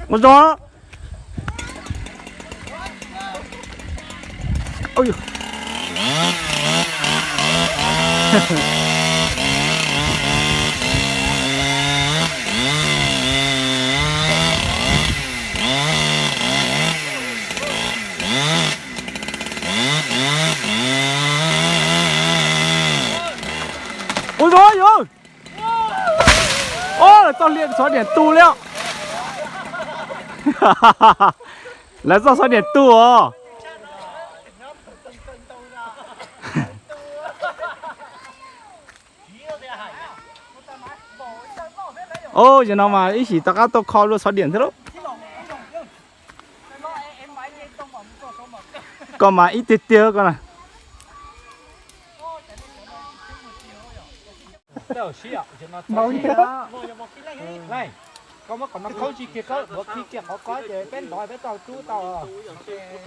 Ua zoo. Ua zoo yus. Lawv txoj hliaj xov diam tu li os. Lawv txoj xov diam tu os. Ub, yog no mas ib sim rov qab tuaj kho dua xov diam thiab lauj. Koj mas ib tiag tiag koj na.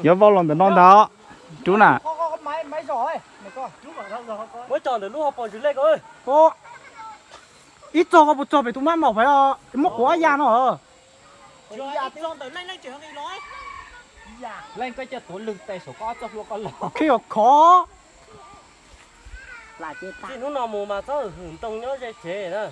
Yuav vau los ntawm no ntag, rub na. Ib txog koj puas txog pem tus mab maum pem os, muab quav ya no. Leej koj coj tuav lwg tes saum koj ob txoj hlua koj los. Khib khov. Txij hnub no mus mas txhob hwm ntoo nyob ze tsev na.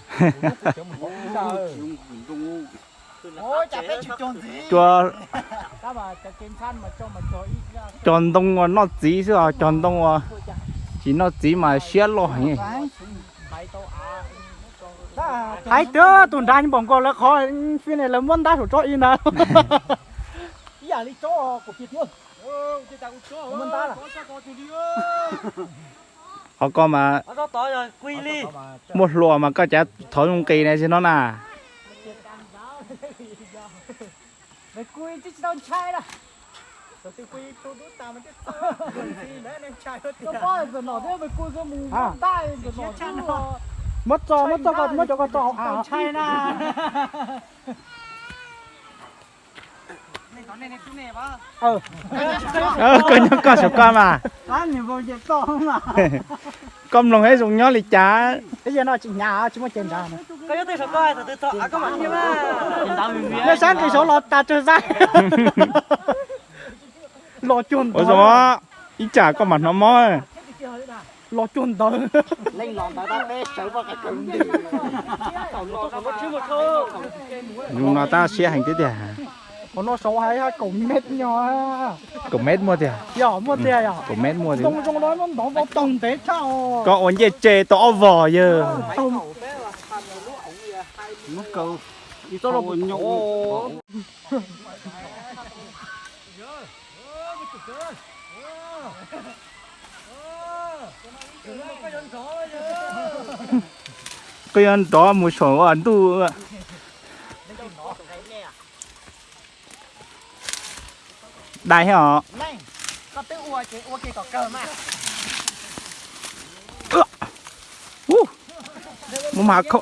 Cog ntoo uas noj txiv xwb os, cog ntoo uas tsis noj txiv mas siab loj heev. Hais tias tus nrad npaum nkaus lawv qhov fij ne, lawv muab ntab saum tsob ib ntag. Qhov koj mas muaj hlua mas koj cav thov zoo nqis na tsis no na. Muab tso, muab tso, muab cov ko tso hauv av. Koj nyob koj saum koj mas. Koj mloog ib zoo nyob li cas. Nej saib nqis saud los tas tsawg xab. Los cuag ntawd. Ib tsam koj mam hnov mob. Los cuag ntawd. Zoo no tab siab heev tiag tiag. Qhov no saud hais kaum mev nyo. Kaum mev muaj tiag. Yog muaj tiag yog. Kaum mev muaj tiag. Ntoo zoo no muab ntov vau taug ntev tshaj os. Koj ua ncej tse tau ob vos yawg. Koj yuav nrov mus saum ntuj. Dai thiab os. Mus mas kho.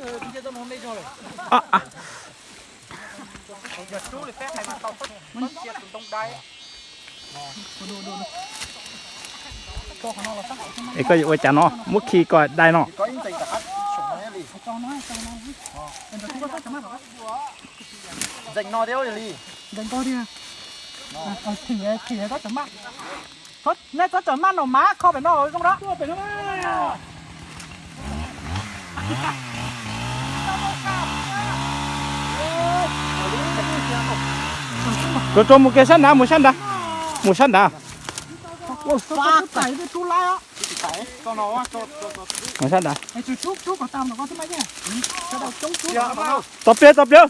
Es koj yuav ua cas no, muab khi koj dai no. Nej txhob tawm maj no mas kho pem no zoo na. Rau rau mus kiag sab nrad, mus sab nrad, mus sab nrad. Mus sab nrad. Tos pliag, tos pliag.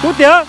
Tub tiag.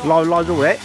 Los los zus lawm.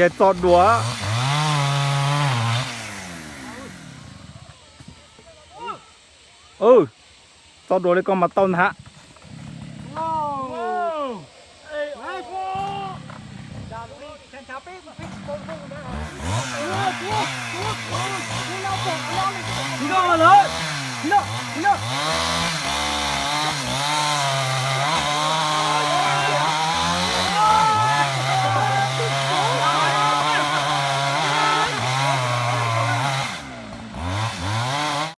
Ces txo dua. Txo dua li koj mas tau ntag.